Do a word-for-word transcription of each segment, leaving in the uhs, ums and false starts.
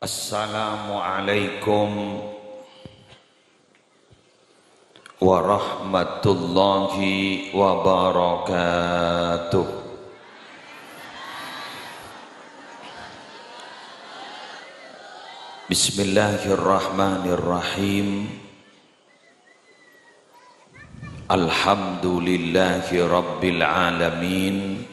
Assalamualaikum warahmatullahi wabarakatuh. Bismillahirrahmanirrahim. Alhamdulillahi rabbil alamin.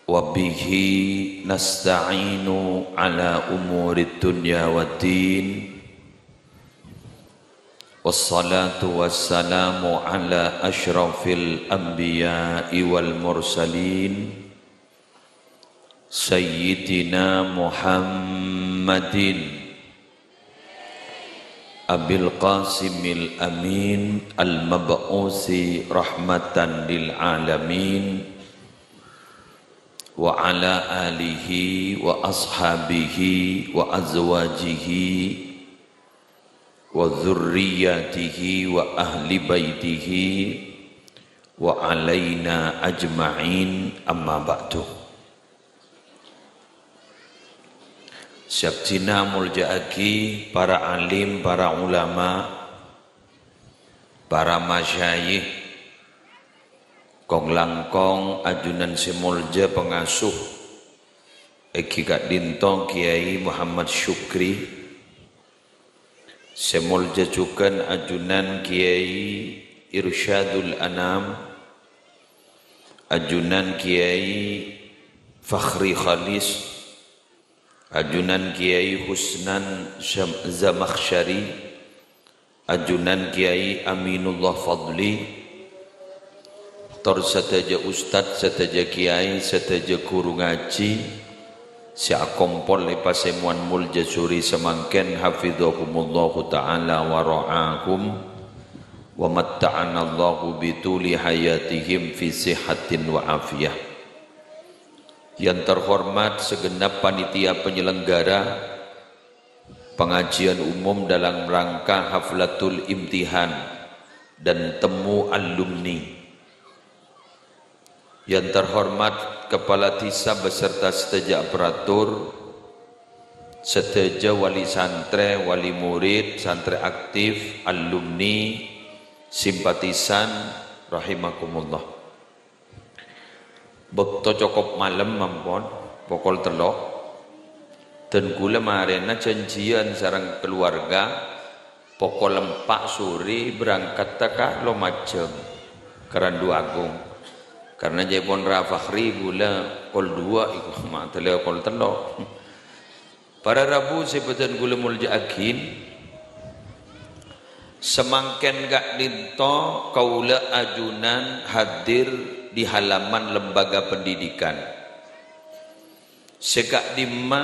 Wa bihi nasta'inu ala umurid dunya waddin. Wassalatu wassalamu ala asyrafil anbiya'i wal mursalin, Sayyidina Muhammadin Abil Qasimil Amin al-mab'usi rahmatan lil alamin, wa ala alihi wa ashabihi wa azwajihi wa dzurriyyatihi wa ahli baitihi wa alaina ajma'in, amma ba'du. Sè abdhina molja'aghi para alim, para ulama, para masyayikh, kong-langkong ajunan sè molja pangasuh èngghi ka'dhinto Kiai Muhammad Syukri, sè molja jhughân ajunan Kiai Irsyadul Anam, ajunan Kiai Fakhri Khalis, ajunan Kiai Husnan Syam-, Zamakhsyari, ajunan Kiai Aminullah Fadli, tor sadhâjâ ustad, sadhâjâ kiai, sadhâjâ ghuru ngajhi sè akompol è pasemowan molja sore samangkèn, hafidhahumullahu ta'ala wa ra'ahum, wa matta'anallahu bituli hayatihim fi sihhatin wa afiyah. Yang terhormat segenap panitia penyelenggara pengajian umum dalam rangka Haflatul Imtihan dan Temu Alumni. Yang terhormat Kepala Desa beserta sadhâjâ aparatur, sadhâjâ wali santrè, wali murid, santrè aktif, alumni, simpatisan, rahimakumullah. Bâkto cokop malem ampon, pokol tello'. Dan kaulâ marèna janjian sareng keluarga, pokol empa' sore berangkat ka Lumajang, ka Randu Agung. Karena jhâ' pon Ra Fakhri kaulâ kol dua iku, matèlè kol tello'. Para rabu sè bâdhân kaulâ molja'aghi, samangkèn ka'dhinto kaulâ ajunan hadir di halaman lembaga pendidikan. Sè ka'dhimma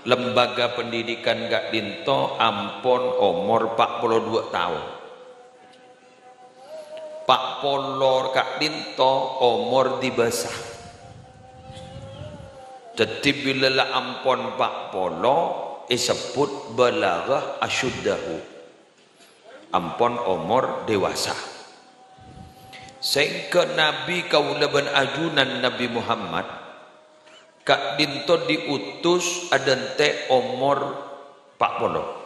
lembaga pendidikan ka'dhinto ampon omor pa' polo dua taon. Pa' polo ka'dhinto omor dibâsa. Dhâddhi, bilâ la ampon pa' polo, èsebbhut balagha asyuddahu. Ampon omor dewasa. Sèngghâ Nabi kaulâ bân ajunan Nabi Muhammad ka'dhinto diutus adhânte' omor pa' polo.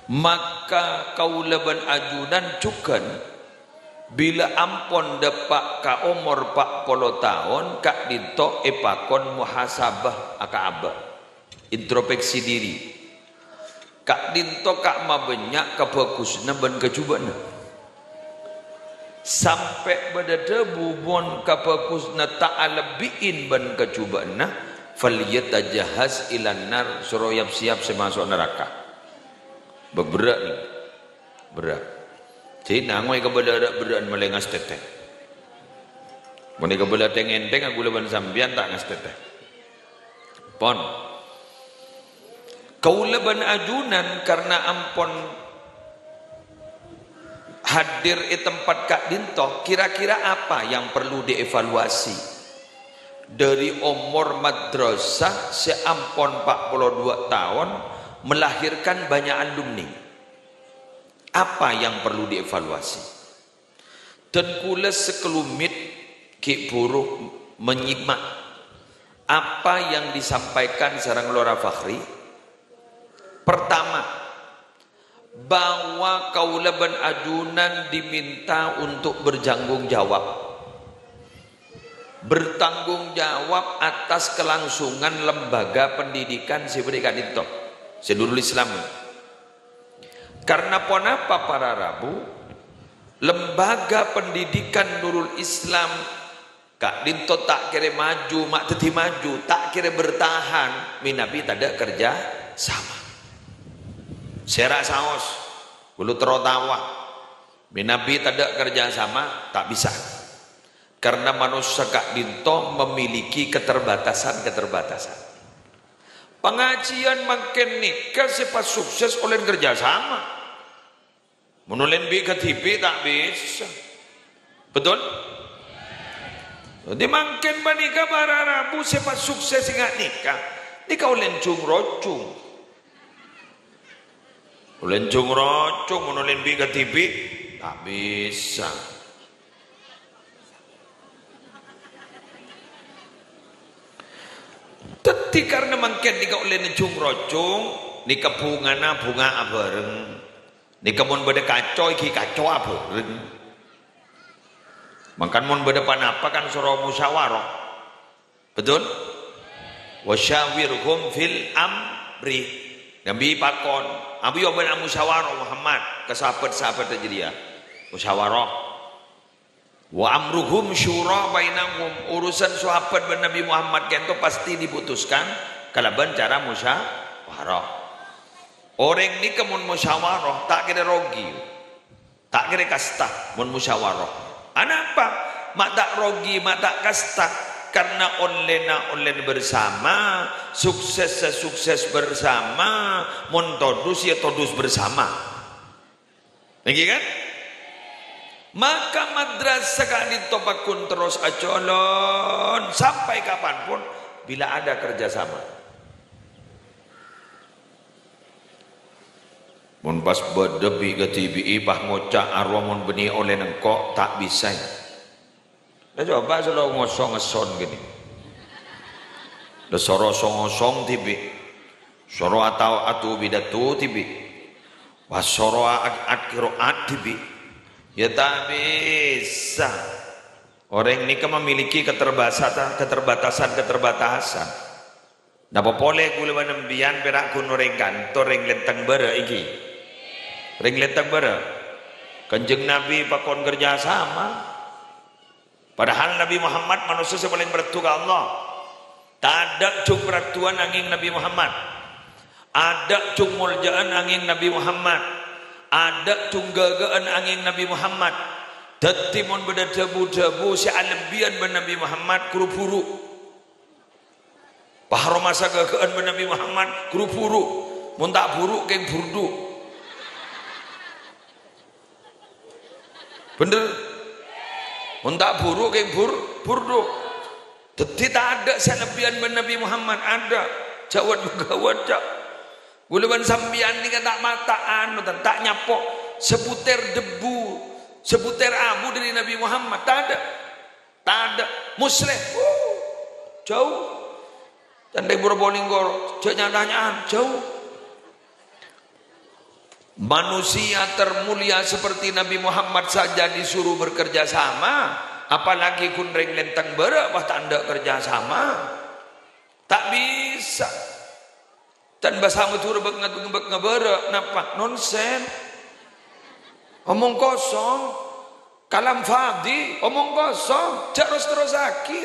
Maka kaulâ bân ajunan jhughân, bilâ ampon dâpa' ka omor pa' polo taon, ka'dhinto èpakon muhasabah, aka'aba, introspeksi diri. Ka'dhinto ka'ma bânnya' kabhâghusânna bân kajhubâ'ânna. Sampè' bâdâ dhâbu, "Mon kabhâghusânna ta' alebbi'in bân kajhubâ'ânna, falyatajahhaz ilan nar, soro yap-siyap sè maso' naraka." Bâk berrâ' nèka. Berrâ'. Jhâ' nangoy kabâlâ ra'-berrâ'ân malè ngastètè. Mon èkabâlâ tèng-èntèng, kaulâ bân sampèyan ta' ngastètè. Pon. Kaulâ bân ajunan karna ampon hadir è tempat ka'dhinto, kira-kira apa yang perlu dievaluasi? Dari omor madrasah sè ampon empat puluh dua taon, melahirkan banyak alumni. Apa yang perlu dievaluasi? Dan kaulâ sakalumit ghi' buru menyimak Apa yang disampaikan sareng Lora Fakhri? Pertama, bahwa kaula bân ajunan diminta untuk bertanggung jawab. Bertanggung jawab atas kelangsungan lembaga pendidikan sè bâdâ è ka'dinto, sè Nurul Islam. Karena ponapa para rabu? Lembaga pendidikan Nurul Islam ka'dinto ta' kèra maju, ma' dhâddhi maju, ta' kèra bertahan, mènabi tadâ' kerja sama. Sèra saos, ghulu terro tawa. Mènabi tadâ' kerja sama, ta' bisa. Karena manossa ka'dinto memiliki keterbatasan-keterbatasan. Pangajiân mangkèn nèka sè pas sukses ollèna kerja sama. Mon ollèna bi' kadhibi' ta' bisa. Betul? Dhâddhi mangkèn panèka para rabu sè pas sukses sè nga' nèka, nèka ollèna jung-rojung. Ollèna jung-rojung, mon ollèna bi' kadhibi', ta' bisa. Dhâddhi karna mangkèn nèka ollèna jung-rojung, nèka bhungana bhunga abhâreng. Nèka mon bâdâ kaco, èngghi kaco abhâreng. Mangkana mon bâdâ pa-napa kan soro musyawarah. Betul? "Wa syawirhum fil amri." Nabi pakon, "Abu yo bân amusyawarah Muhammad ka sahabat-sahabat jârèya." Musyawarah. "Wa amruhum syura bainahum." Urusan sahabat bân Nabi Muhammad kento pasti diputuskan kalabân cara musyawarah. Orèng nèka mon musyawarah ta' kèra rogi. Ta' kèra kasta mon musyawarah. Anapa? Ma' ta' rogi, ma' ta' kasta. Karna ollèna ollè bersama, sukses sukses bersama, mon todus ya todus bersama. Èngghi kan? Maka madrasah ka'dinto pagghun terros ajhâlân sampai kapanpun bila ada kerjasama. Mon pas bâdâ bi' kadhibi'i pas ngoca' arowa mon bânnè ollè nengko' ta' bisa. Lah coba soro ngosong ngesson kènè. Lah soro song-ngosong dhibi'. Soro atao adu pidato dhibi'. Pas soro a-, a-, adu qiraat dhibi'. Ya ta' bisa. Orèng nèka memiliki keterbasata-, keterbatasan-keterbatasan. Napa polè kaulâ bân sampèyan pèra' ghun orèng kantor, rèng lèntèng bârâ' èngghi? Rèng lèntèng bârâ'. Kanjeng Nabi pakon kerja sama. Padahal Nabi Muhammad manossa sè palèng parlo ka Allah. Tadâ' jhung parlowan angèng Nabi Muhammad. Adâ' jhung molja'an angèng Nabi Muhammad. Adâ' jhung ghâghâ'ân angèng Nabi Muhammad. Dhâddhi mon bâdâ dhâbu-dhâbu sè alebbiyân bân Nabi Muhammad, ghuru buru. Pas aromasa ghâghâ'ân bân Nabi Muhammad, ghuru buru. Mon ta' buru, kèng burdu. Bhender? Mon ta' buru, kèng bur-, burdu. Dhâddhi tadâ' sè alebbiyân bân Nabi Muhammad, adâ'. Jhâ' wât-maghâwât, jhâ'. Kaulâ bân sampèyan nèka ta' mata, anu, ta', ta' nyapo' sabutèr debu, sabutèr abu dâri Nabi Muhammad, tadâ'. Tadâ'. Musleh, wuh, jhâu. Cantèng Purbalingga, jhâ' nya'-tanya'an, jhâu. Manusia termulia seperti Nabi Muhammad saja disuruh bekerja sama, apalagi ghun rèng lèntèng bârâ' pas ta' endâ' kerja sama. Ta' bisa. Can bhâsa Madhurâ bâk-, bâk-, bâk-, ngabârâ', napa? Nonsen. Omong kosong. Kalam fadhi, omong kosong. Jhâ' ros-terrossaghi.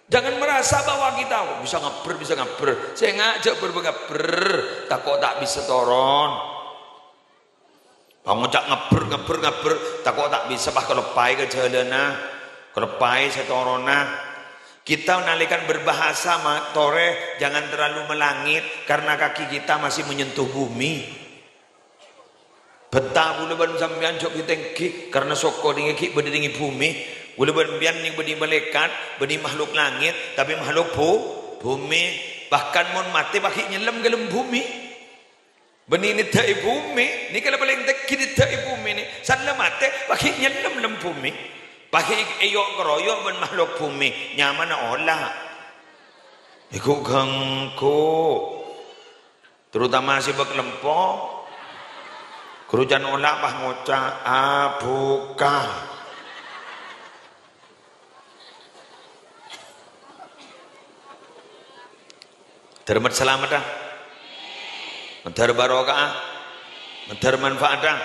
Jangan merasa bahwa kita, "Oh, bisa ngabbher, bisa ngabbher." Sènga' jhâ' bâr-bâr ngabbher. Tako' ta' bisa toron. Pangoca' ngabbher, ngabbher, ngabbher, tako' ta' bisa pas kaloppaè ka jhâlânna, kaloppaè sè toronanna. Kita nalèkana berbahasa ma-, torè, jangan terlalu melangit, karena kaki kita masih menyentuh bumi. Bhâta kaulâ bân sampèyan jhâ' ghi' tèngghi, karena soko nèka ghi' bâdâ nèng bumi. Kaulâ bân sampèyan nèng bânnè malaèkat, bânnè makhluk langit, tapè makhluk bu-, bumi. Bahkan mon matè, pas ghi' nyellem ka dâlem bumi. Bânnè nèddhâi bumi, nèka la palèng tèngghi nèddhâi bumi nè. San la matè, pas ghi' nyellem dâlem bumi. Pas ghi' èyo'-karoyo' bân makhluk bumi, nyamana ola. Èghu-ghânggu, terutama sè bâk lempo, ghuru can ola' pas ngoca', "Abuka." Dhâr mat-, salamet, ah. Dhâr barokah, ah. Dhâr manfaat, ah.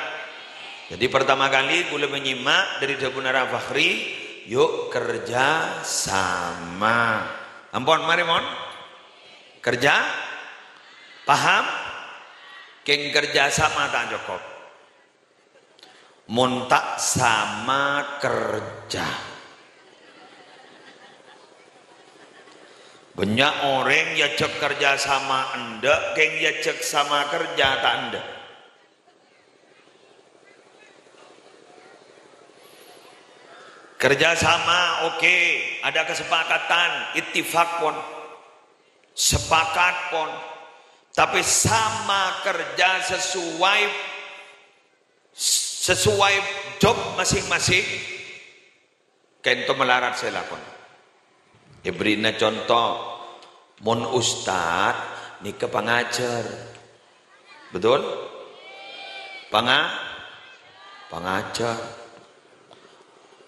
Jadi, pertama kali kaulâ menyimak dari dhâbuna Ra Fakhri, yuk kerja sama. Ampon, mari, mon. Kerja? Paham? Kèng kerja sama ta' cokop. Mon ta' sama kerja. Bânnya' orèng èajhâk kerja sama endâ', kèng èajhâk sama kerja ta' endâ'. Kerja sama, oke, ada kesepakatan, ittifak pon, sepakat pon, tapè sama kerja sesuai, sesuai job masing-masing, ka'dinto malarat sè èlakon. Èbherri'na conto, mon ustad nèka pangajhâr. Betul? Panga-, pangajhâr.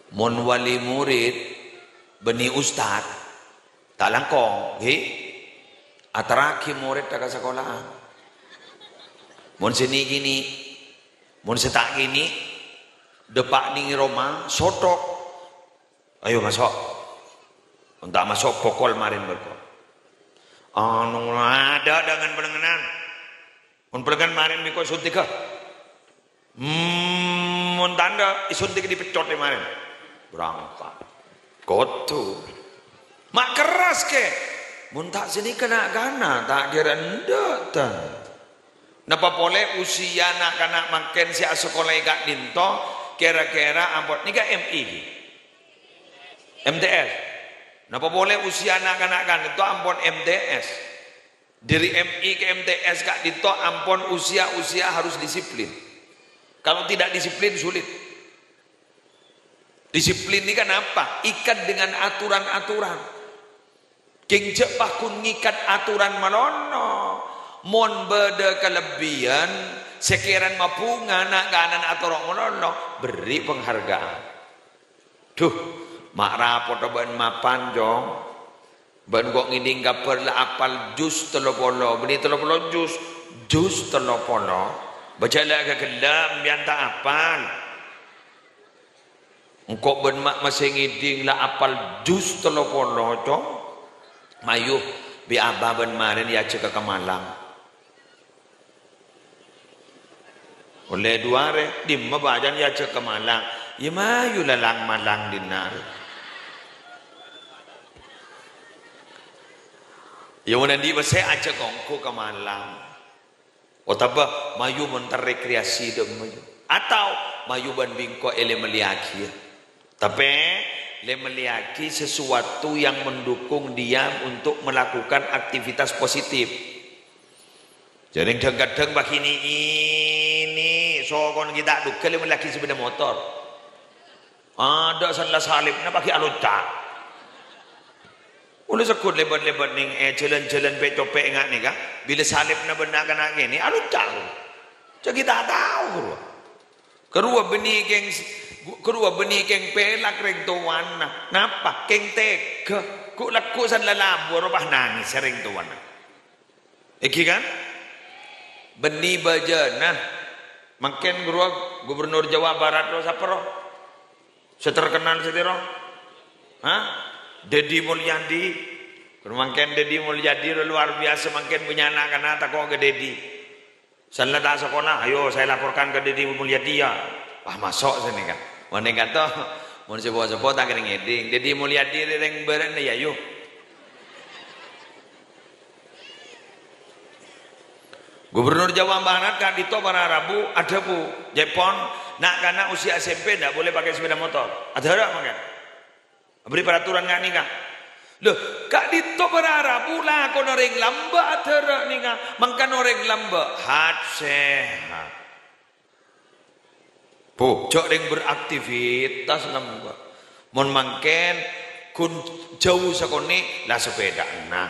Mon wali murid bânnè ustad, ta' langkong, ghi? Aterraghi moreddhâ ka sakola'an. Mon sè nè'-kènè', mon sè ta' kènè', dâpa' nèng roma, sothok. Ayo, maso'. Mon ta' maso', pokol marèn bârko. Anu, adâ' dengan-dengan. Mon pelenggan marèn mèko èsuntik, ha? Hmm, mon tandhâ èsuntik dipeccot è marèn. Berangkat. Kodhu. Ma' kerras, kè. Mon ta' sanèka na'-kana', ta' kèra endâ', ta. Napa polè usia na'-kana' mangkèn sè asakola è ka'dinto, kèra-kèra ampon, nèka M I, ghi? M T S. Napa polè usia na'-kana' ka'dinto ampon M T S. Dâri M I ka M T S ka'dinto ampon usia-usia harus disiplin. Kalau tidak disiplin, sulit. Disiplin nèka napa? Ikat dengan aturan-aturan. Kèng jhâ' pagghun ngèkat aturan malolo. Mon bâdâ kalebbiyân, sè kèran mabhunga na'-kana' atoro' malolo, berri' penghargaan. Dhu, ma' rapotta bâ'na mapan, Cong. Bâ'na ko' ngèdhing kabhâr la apal jus tello polo, bânnè tello polo jus, jus tello polo. Bâjâ la ghâghellâ', empèyan ta' apal. Engko' bâ'na ma-, masè ngèdhing la apal jus tello polo, Cong. Mayu, bi' abâ' bâ'na marèn èajhâk ka Malang. Ollè du arè, dimma bâjâna èajhâk ka Malang? Iyâ mayu lalang-malang dinna'. Iyâ mon andi' pèssè, ajhâk ongghu ka Malang. Otabâ mayu mon ta' rekreasi dâ' emma. Atau mayu bân bi' engko' èlè-mellèyaghiyâ. Tapè, lè-mellèyaghi sesuatu yang mendukung dia untuk melakukan aktivitas positif. Jhâ' rèng dhâng-kadhâng paghi' nè'-, nè'-, sokona ghi' ta' dhugghâl lè-mellèyaghi sepeda motor. Adâ' sella salibna paghi' alocca'. Ollè segghut lèbât-lèbât nèng è jhâlân-jhâlân pè'-copè' nga' nèka, bilâ salibna bân na'-kana' kènè' alocca'. Jhâ' ghi' ta' tao, ghâruwa. Ghâruwa bânnè kèng, ghâruwa bânnè kèng pèlak rèng towana. Napa? Kèng tegghâ. Ghu'-lagghu' san lalambur pas nangès rèng towana. Èngghi kan? Bânnè bâjâna. Mangkèn ghâruwa Gubernur Jawa Barat rowa sapa rowa? Sè terkenal satèya rowa? Hah? Dedi Mulyadi. Ghâruwa mangkèn Dedi Mulyadi rowa luar biasa, mangkèn bânnya' na'-kana' tako' ka Dedi. Sella ta' sakola, ayo saya laporkan ke Dedi Mulyadi ya. Wah, maso' sanèka. Mon nèng kanto, mon sepo-sepo ta' kèra ngèdhing. Dedi Mulyadi rèng bârâ'na ya, ayo. Gubernur Jawa Barat ka'dinto para rabu adhâbu, "Jhâ' pon, na'-kana' usia S M P ndak boleh pakai sepeda motor." Adhârâ mangkèn. Bâri' peraturan nga' nèka. Lho, ka'dinto para rabu lakona orèng lambâ' adhârâ nèka, mangkana orèng lambâ' hat-sehat. Bu, jhâ' rèng beraktivitas lambâ'. Mon mangkèn, ghun jhâu sakonè', la sepeda'anna.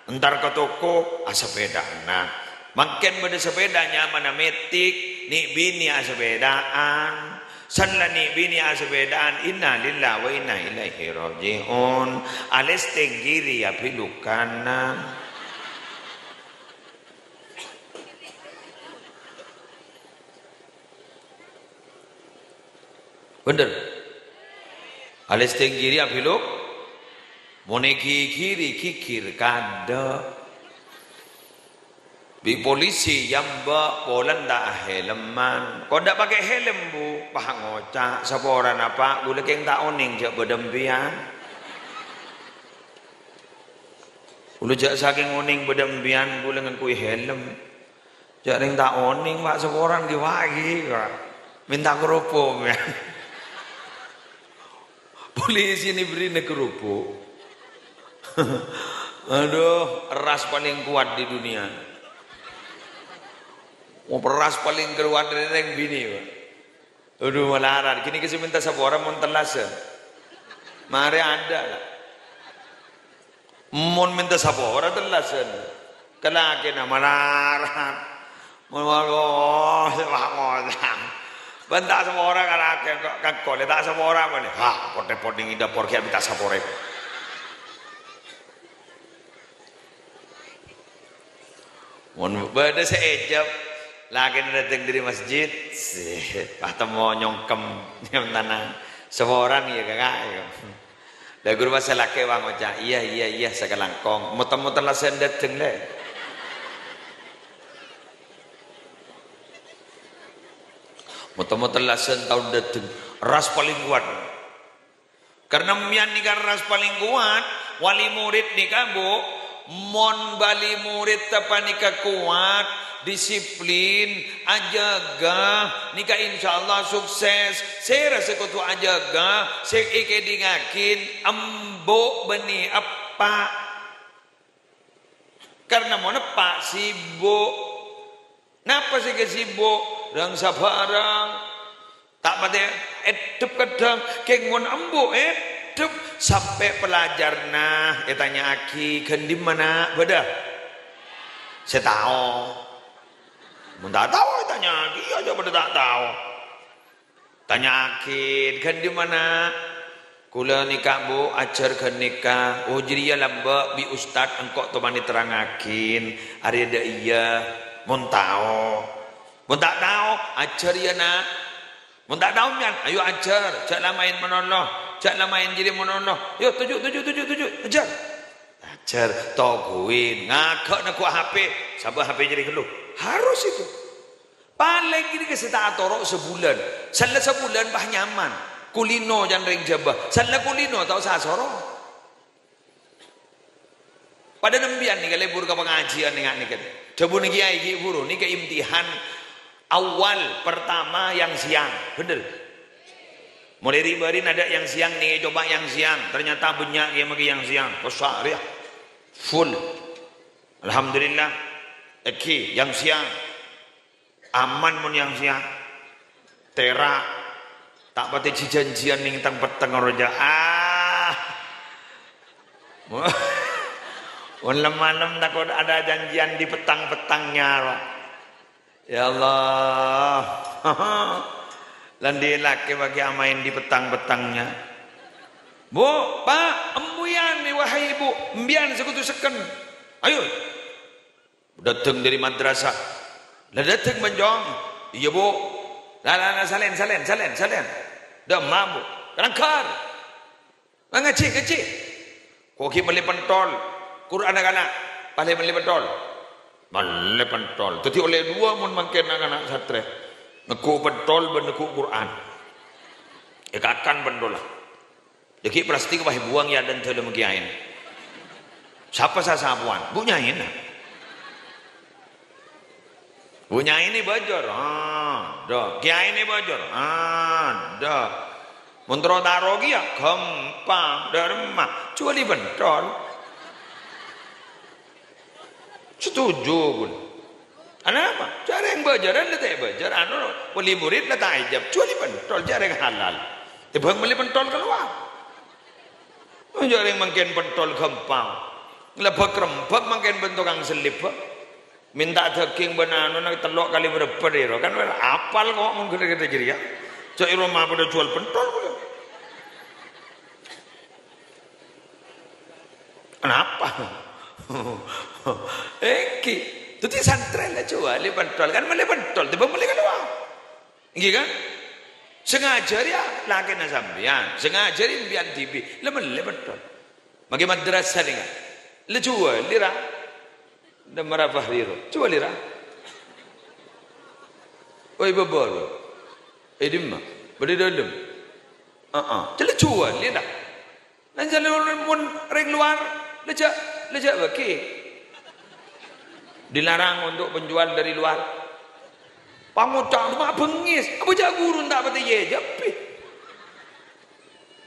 Entar ka toko, asepèdana. Mangkèn bâdâ sepèda nyamana metik, nè' binè asepèdaan. San la nè' binè asepèdaan, innalillahi wa inna ilaihi raji'un. Alèstèng kiri, abhiluk kanan. Bhender. Alèstèng kiri, abhiluk. Mon èghighiri, ghighir kaadâ'. Bi' polisi èyamba', polana ta' ahèlemman. "Kok ta' pakè hèlem, Bu?" Pas ngoca', "Saporana, Pak, ghulâ kèng ta' onèng jhâ' bâdâ empèyan. Ghulâ jhâ' sakèng onèng bâdâ empèyan, ghulâ ngangghuy hèlem." Jhâ' rèng ta' onèng, Pak, saporana ghi, Pak, ghi, Pak. Mènta kerupuk, ya. Polisi nè bherri'na kerupuk. Aduh, ras palèng kowat di dunia. Oh, ras palèng kowat rèng binè, Pak. Aduh, malarat. Ghini ghi' sè mènta sapora mon tellasân. Marè adâ', la. Mon mènta sapora tellasân. Kalakèna malarat. Mon, oh, sè wah ngoca'. Bân ta' sapora kalakè kok, kangkol, ta' sapora malè. Hah, potè-potè è dâpor kèya mènta sapora. Mon bâdâ sè èjhâp, lakèna dâteng dâri masjid, sè, pas temmo nyongkem, nyamana. Saporana, iyâ, Kaka', iyâ. La ghuru pas sè lakè' wa ngoca', "Iyâ, iyâ, iyâ, sakalangkong." Mo-temmo tellasân dâteng, lè. Mo-temmo tellasân taon dâteng. Ras palèng kowat. Karna empèyan nèka ras palèng kowat, wali murid nèka, Bu, mon wali murid ta' panèka kowat, disiplin, ajâgâ, nèka insyaallah sukses. Sèra sè kodhu ajâgâ, sè èkèdingngaghi embu' bânnè eppa'. Karna mon eppa' sibuk. Napa sè èkasibuk? Rang-sabhârâng. Ta' patè èdhep kadhâng, kèng mon embu' èdhep sampè' pelajarna ètanya'aghi, "Ghân dimma, Na'?" Bâdâ sè tao? Mon ta' tao ètanya'aghi, iyâ jhâ' padâ ta' tao. Tanya'aghi, "Ghân dimma, Na'?" "Kaulâ nèka, Bu, ajhâr ghân nèka." "Oh, jârèya lambâ' bi' ustad engko' tomanè terrangngaghi." Arèya dâ' iyâ, mon tao. Mon ta' tao, ajhâr, yâ, Na'. Mon ta' tao empèyan, ayo ajhâr, jhâ' la maèn malolo, jhâ' la maèn jârèya malolo. Yo, toju', toju', toju', toju', ajhâr. Ajhâr, toguin, ngaghâ' neggu' H P, sabâ H P jârèya ghâllu. Harus itu. Palèng ghânèka sè ta' atoro' sabulân. Sella sabulân pas nyaman. Kulino can rèng Jhâbâ. Sella kulino ta' osa asoro. Padâ nembiyân nèka lebur ka pangajiân nèka nèka. Dhâbuna kèyaè ghi' buru nèka imtihan awal pertama yang siang. Bhender. Molaè ri'-bâri'na adâ' yang siang nèka, coba yang siang. Ternyata bânnya' kèyaè maghi yang siang. Besar ya. Full. Alhamdulillah. Èngghi yang siang. Aman mon yang siang. Tèra'. Ta' patè ji-janjiyân nèng tang-pettang roja. Ah. Mon lem-malem tako' ada janjian di petang-petangnya, Pak. Ya Allah. La andi' lakè paghi' amaèn di petang-petangnya. Bu, Pak, empèyan, wahai Ibu, empèyan sè kodhu sekken. Ayo. Dâteng dâri madrasah. La dâteng, Panjong? Iyâ, Bu. La, la, la, salèn, salèn, salèn, salèn. Dâ' emma, Bu. Langghâr. La ngajhi, ngajhi. Ko' ghi' mellè pentol. Qur'anna kana'. Pas mellè pentol. Mellè pentol. Dâddhi ollè duwâ' mon mangkèn na'-kana' satrè. Neggu' pentol bân neggu' Qur'an. Èkakan pentolla. Dhâggi' plastik pas èbuwâng è adâ' dâlem kèyaèna. Sapa sè asapowan? Bu' nyaèna. Bu' nyaèna bâjâr. Ah, dâ'. Kèyaèna bâjâr. Ah, dâ'. Mon terro taro kèya ghâmpang, dâ' remma. Jhuwâli pentol. Setuju, ghun. Anapa? Jhâ' rèng bâjârân la ta' èbâjâr, anu, wali murid la ta' èjhâb, jhuwâli pentol, jhâ' rèng halal. Tèmbhâng mellè pentol kalowar. Jhâ' rèng mangkèn pentol ghâmpang. Lebak-rembak mangkèn bân tokang sellèp, bâ. Mènta dhâghing bân anona tello' kalè bârebbhât, èro. Kan wèl apal kok mon ghâdhâ-ghâdhâ jârèya. Jhâ' è roma padâ juwâl pentol, bâ. Kenapa? Èngghi. Dhâddhi santrè la juwâlè pentol. Kan mellè pentol, tèmbhâng mellè kalowar. Èngghi, kan? Sè ngajhâri lakèna sampèyan, sè ngajhâri sampèyan dhibi', la mellè pentol. Maghi madrasah nèka. La juwâlè, ra. Dâ' mara Fahri, ro. Juwâlè, ra. Oi, bâbâ, ro. È dimma? Bâdâ è dâlem. Heeh. Jhâ' la juwâlè, ra. Lan jhâ' mon rèng lowar, la jhâ', la jhâ' bâghi. Dilarang untuk penjual dari luar. Pangoca' coma bengngis, apa jhâ' ghuru ta' patè èjhâbbhi.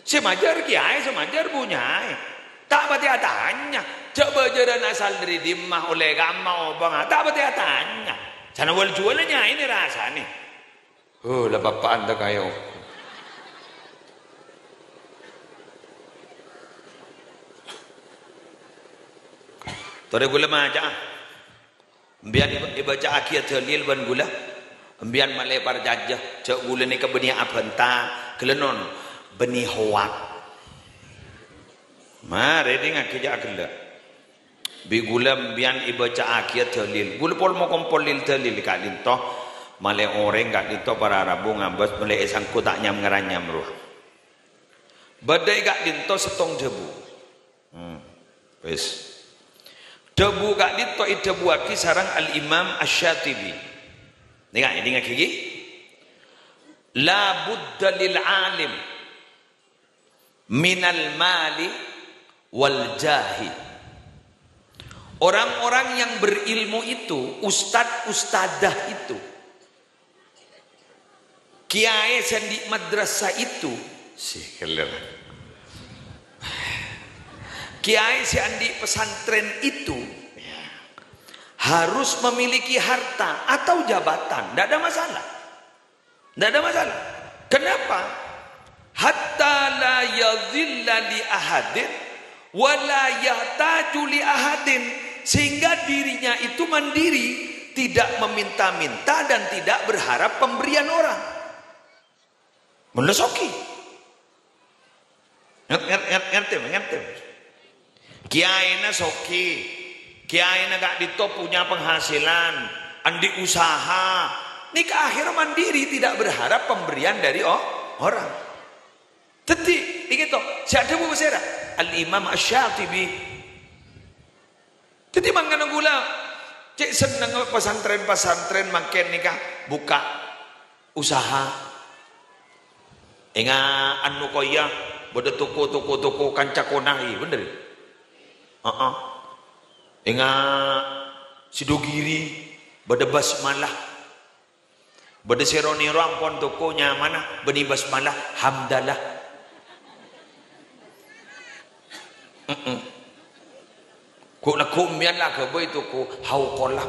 Sè majâr kèyaè, sè majâr bhunya'è. Ta' patè atanya. Jhâ' bâjârân asal dâri dimma, ollè kamma, obângnga. Ta' patè atanya. Sana wal juwâl nyaèna rasanè. Oh, la pappa'an ta' kayo. Torè ghulâ maca'a. Sampèyan èbâca'aghiyâ dâlil bân ghulâ, sampèyan malè parcajâ, jhâ' ghulâ nèka bânnè abhânta, ghellâ' non, bânnè hoak. Marè, dingngaghi jhâ' ghellâ'. Bi' ghulâ sampèyan èbâca'aghiyâ dâlil. Ghulâ pol-mokompol lil-dâlil ka'dinto, malè orèng ka'dinto para rabu ngabâs malè èsangghu ta' nyam-ngaranyam rowa. Bâdâ è ka'dinto sèttong dhâbu. Hmm. Wis. Dhâbu ka'dinto èdhâbuwâghi sareng Al-Imam Asy-Syatibi. Nèka, èdingngaghi, ghi. "La budda lil alim minal mali wal jahi." Orang-orang yang berilmu itu, ustad-ustadah itu, kiyaè sè andi' madrasah itu, sè keler. Kiyaè sè andi' pesantren itu, ya, harus memiliki harta atau jabatan, ndak ada masalah. Ndak ada masalah. Kenapa? "Hatta la yadhilla li ahadin wa la yahtaju li ahadin." Sehingga dirinya itu mandiri, tidak meminta-minta dan tidak berharap pemberian orang. Mon la soghi. Ngat-, ngat-, ngat-, ngartè, ngartè. Kiyaèna soghi, kiyaèna ka'dinto punya penghasilan, andi' usaha. Nèka akhirnya mandiri, tidak berharap pemberian dari o-, orang. Dhâddhi, èngghi to, sè adhâbu pasèra? Al-Imam Asy-Syatibi. Dhâddhi mangkana ghulâ cè' sennengnga pesantren-pesantren mangkèn nèka bukka' usaha. Ènga' An-Nuqayyah bâdâ toko, toko, toko kanca kona, iyâ bhender. Heeh. Ènga' Sidogiri bâdâ basmalah. Bâdâ sè ro-nèro ampon toko nyamana bânnè basmalah, hamdalah. Heeh. Ghu'-lagghu' sampèyan la aghâbây toko hauqalah.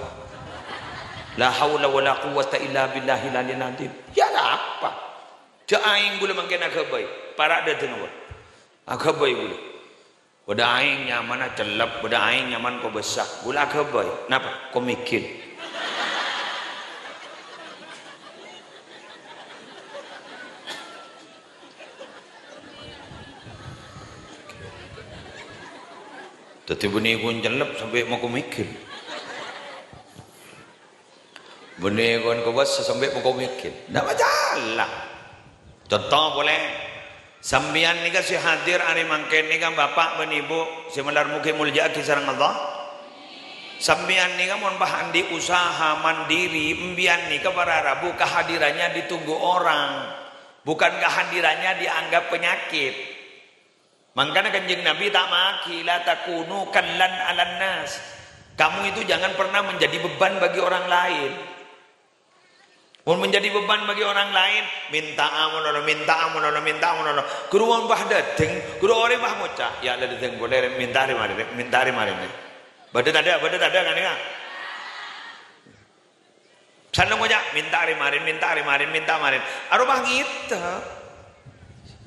La haula wala quwwata illa billahil aliyil azim. Ya ada apa? Jhâ' aèng ghulâ mangkèn aghâbây. Para' dâteng apa? Aghâbây ghulâ. Bâdâ aèng nyamana Cellep, bâdâ aèng nyamana Kobâsa. Ghulâ aghâbây. Napa? Komigin. Dhâddhi bânnè ghun Cellep sampè' makomigin. Bânnè ghun Kobâsa sampè' makomigin. Ndak masalah. Conto polè, sampèyan nèka sè hadir arè mangkèn nèka, Bapa' bân Ibu sè malar moghâ èmoljâ'aghi sareng Allah. Sampèyan nèka mon pas andi' usaha mandiri, sampèyan nèka para rabu kehadirannya ditunggu orang, bukan kehadirannya dianggap penyakit. Mangkana Kanjeng Nabi ta' maagi, "La takunu kallan 'alan nas." Kamu itu jangan pernah menjadi beban bagi orang lain. Mon menjadi beban bagi orang lain, mènta'a malolo, mènta'a malolo, mènta'a malolo. Ghuru mon pas dâteng, ghuru orèng pas ngoca', "Ya' la dâteng polè, rè, mènta arè marè, rè, mènta arè marè, rè." Bâdâ tadâ', bâdâ tadâ' kan, ya? Sanna ngoca', "Mènta arè marèn, mènta arè marèn, mènta marèn." Aropa ngèdhâ.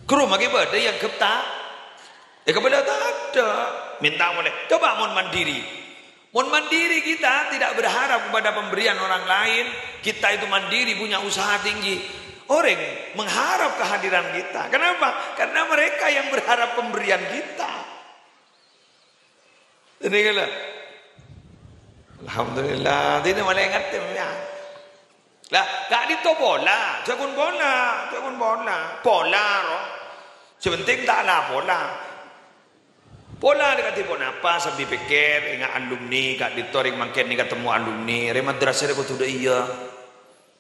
Ghuru maghi bâdâ èangghep ta', Eh, kepala tak ada. Minta boleh. Coba mon mandiri. Mon mandiri kita tidak berharap kepada pemberian orang lain, kita itu mandiri, punya usaha tinggi. Orang mengharap kehadiran kita. Kenapa? Karena mereka yang berharap pemberian kita. Ini kan lah. Alhamdulillah, tidak malah ingat ya. Lah, ka'dinto pola, jhâ' ghun pola, jhâ' ghun pola. Pola, ro. Sè pentèng ta' la pola. Pola dâ' kadhi ponapa, sambi pèkkèr, enga' alumni, ka'dinto rèng mangkèn nèka temmo alumni, rèng madrasah rè kodhu dâ' iyâ.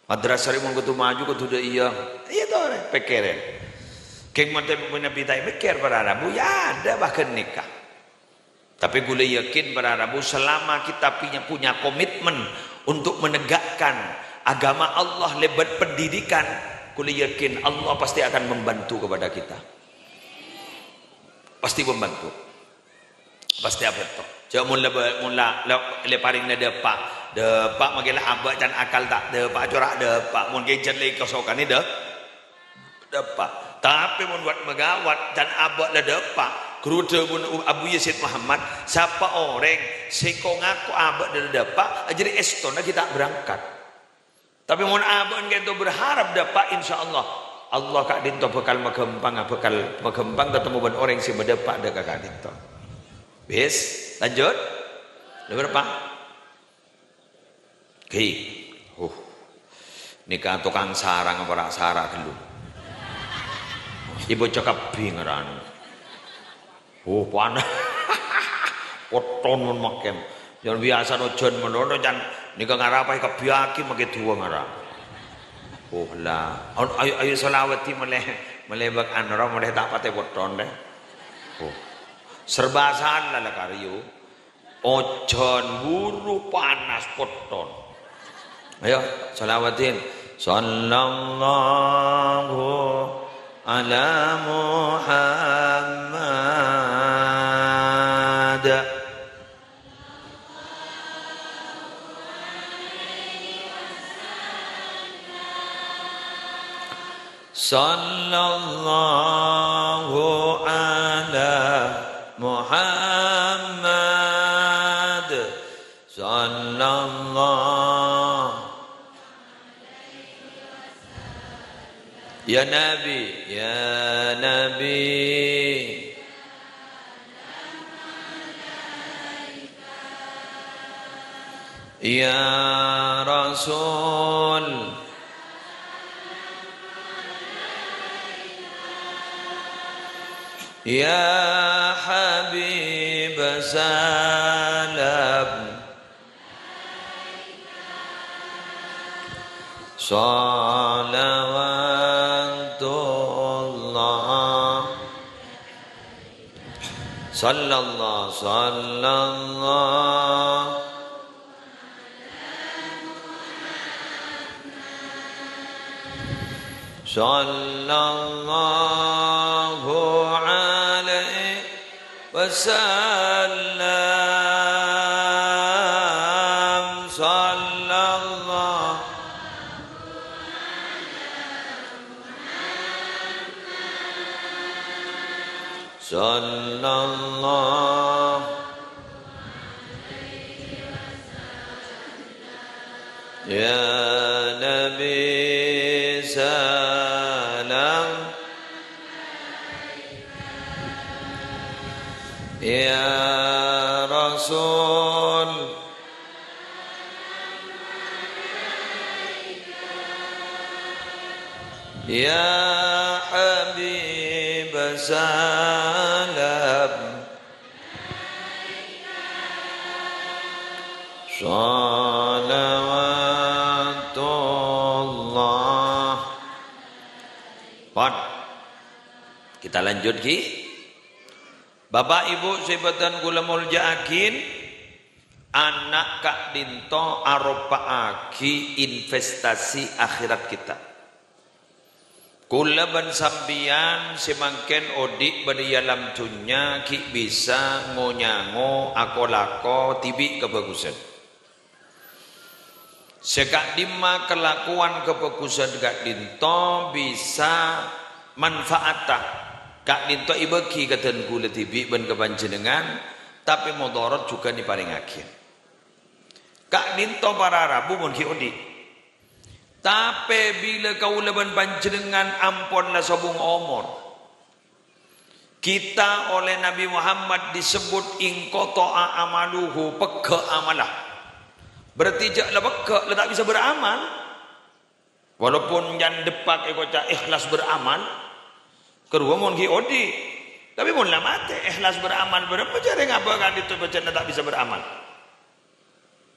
Madrasah rè mon kodhu maju, kodhu dâ' iyâ. Iyâ to, rè, pèkkèrè. Kèng mon ta' mèkkèr para rabu, ya ada bahkan nèka. Tapi ghulâ yakin para rabu, selama kita punya, punya komitmen untuk menegakkan agama Allah lewat pendidikan, ghulâ yakin Allah pasti akan membantu kepada kita. Pasti membantu. Pasti abhânto. Jhâ' mon la, mon la, la, la parèng la dâpa'. Dâpa' makè la abâ' can akal ta' dâpa', cora' dâpa'. Mon kèjhât la èkasokane dâ-, dâpa'. Tapè mon wat-magawat can abâ' la dâpa', ghuru dhâbuna Abu Yazid Muhammad, sapa orèng sè ko-ngako abâ' la dâpa', jârèya èstona ghi' ta' berangkat. Tapè mon abâ'na ka'dinto berharap dâpa', insyaallah, Allah ka'dinto bhâkal maghâmpang, bhâkal maghâmpang tatemmo bân orèng sè madâpa' dâ' ka ka'dinto. Wis, lanjut. Nomor berapa? Oke. Huh. Nèka tokang sarang apa ra' sara' ghâllu? Ibu cakap bingeran. Oh, panas. Potton mon mangkèn. Yang biasa ojan melono can nèka ngara apa èkabbhiyâghi makè duwâ ngara. Oh, la. Ayo, ayo, ayo sholawati malè, malè bâk anoro malè ta' patè potton, deh. Oh. Serba salah la karyo. Ojan buru panas potton. Ayo, sholawatin. Sallallahu ala Muhammad. Sallallahu ala Muhammad. Sallallahu. Ya Nabi, ya Nabi. Ya Rasul. Ya Habib, salam. Salawatullah. Sallallahu, sallallahu. Sallallahu alaihi wasallam. Sallallahu. Sallallahu. Ya Nabi, salam. Ya Rasul. Ya Habib, salam. Salawatullah. Pon. Kita lanjut, Ki. Bapak Ibu sè bhâdhân kaulâ molja'aghi, ana' ka'dinto aropa'aghi investasi akhirat kita. Kaulâ bân sampèyan sè mangkèn odi' bâdâ è alam dhunnya ghi' bisa ngo-nyango, ako-lako dhibi' kabhâghusân. Sè ka'dimma kalakowan kabhâghusân ka'dinto bisa manfa'ata Ka'dinto èbâghi ka dân kaulâ dhibi' bân ka panjhennengngan, tapè motorot jhughân èparèngaghi. Ka'dinto para rabu mon ghi' odi'. Tapè bilâ kaulâ bân panjhennengngan ampon la sobung omor, kita oleh Nabi Muhammad disebut inqata'a amaluhu, pegghâ' amalla. Berarti jhâ' la pegghâ', la ta' bisa beramal. Walaupun nyandhebbhâ èkoca' ikhlas beramal, karowa mon ghi' odi'. Tapè mon la matè, ikhlas beramal bârâmma jhâ' rèng abâ' ka'dinto bâcana ta' bisa beramal.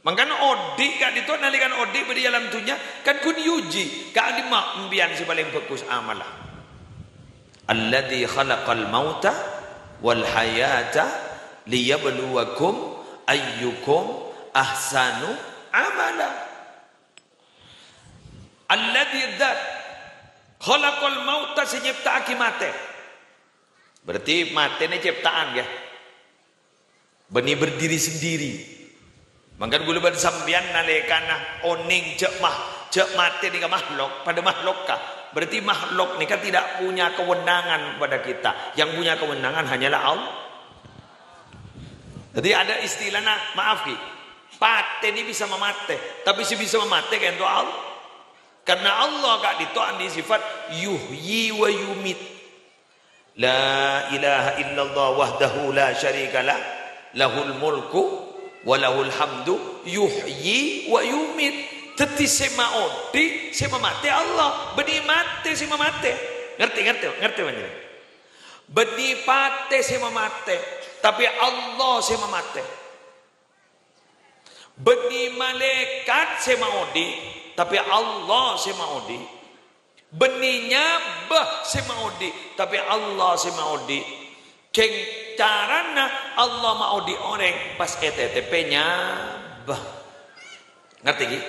Mangkana odi' ka'dinto, nalèkana odi' bâdâ è alam dhunnya, kan ghun èuji, ka'dimma empèyan sè palèng bhâghus amalla. Alladzi khalaqal mauta wal hayata liyabluwakum ayyukum ahsanu amala. Alladzi dzat khalaqal mauta, sè nyèpta'aghi matè. Berarti matè nè cèpta'an, ya. Bânnè berdiri sendiri. Mangkana kaulâ bân sampèyan nalèkana onèng jhâ' mah-, jhâ' matè nèka makhlok, padâ makhlokka. Berarti makhlok nèka tidak punya kewenangan pada kita. Yang punya kewenangan hanyalah Allah. Jadi ada istilahna, maaf, Ki. Patè nè bisa mamatè, tapè sè bisa mamatè ka'dinto Allah. Karena Allah ka'dinto andi' sifat yuhyi wa yumit. La ilaha illallah wahdahu la syarika lah, lahul mulku wa lahul hamdu, yuhyi wa yumit. Dhâddhi sè maodi', sè mamatè Allah, bânnè matè sè mamatè. Ngartè, ngartè, ngartè panjhennengngan? Bânnè patè sè mamatè, tapè Allah sè mamatè. Bânnè malaèkat sè maodi', tapè Allah sè maodi'. Bânnè nyabâ sè maodi', tapè Allah sè maodi'. Kèng carana Allah maodi' orèng pas ètètèpè nyabâ. Ngartè, ghi?